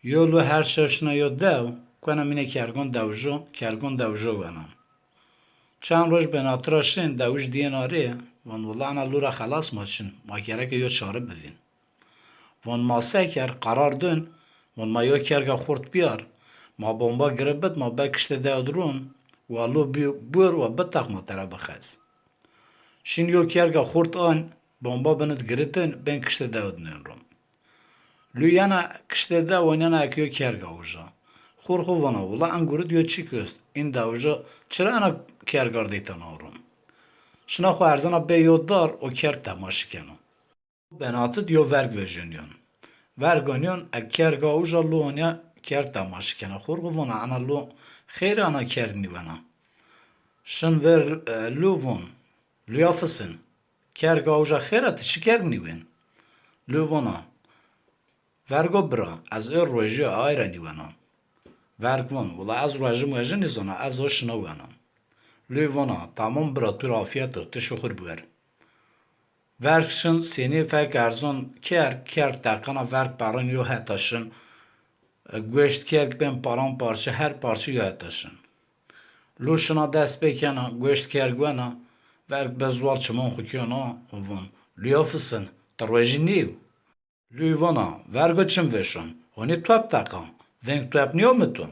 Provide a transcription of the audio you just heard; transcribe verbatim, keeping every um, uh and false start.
Yo lu her şew şina yo dew, kuena mînê kergon dewjo, kergon dewjo wena. Çend roj benatira şin, dewij dîyêna rê, von, wila ena lu ra xelas ma çin, ma gereke yo çare bivîn. Von, ma se ker, qerar dun, von, ma yo kerga xurt biyar, ma bomba giri bid, ma be kiştê dew di run, wa lu bi-, bur wa biteq ma tera bixez. Şin yo kerga xurt an, bomba binid giritin, bên kiştê dew di nên run. Lu yena kiştê dew, wan yena ek yo kerga uja. Xur xu vona, wila en gurid yo çîk est, în dewja çira ena kergar dîtena run? Şina xu erzena bê yo dar, o kerg temaşi kena. Benatid yo verg vejeniyon. Verg oniyon, ek kerga uja lu onya kerg temaşi kena. Xur xu vona, ena lu xêr ena kerg nîwena. Şin ver, e, lu von, luya fisin, kerga uja xêr a, ti çi kerg nîwên? Lu vona, vergo bira, ez ê ruejîya ay ra nîwena. Verg von, wila ez ruejî muejî nîzona, ez o şina wena. Lu vona, tamam bira, tu ra afiyet o, ti şuxur biwer. Verg şin sênî fek erzon kerg, kerg teqena verg perin yo heta şin, e, gueşt kerg bên paramparçe, her parçe yo heta şin. Lu şina dest pê kena, gueşt kerg wena, verg be zuar çimon xu kena û von, luya fisin, ti ruejî nîw? Luy vona, vergo çim vêşon, honî tuep teqan, veng tuep nîyo mi to?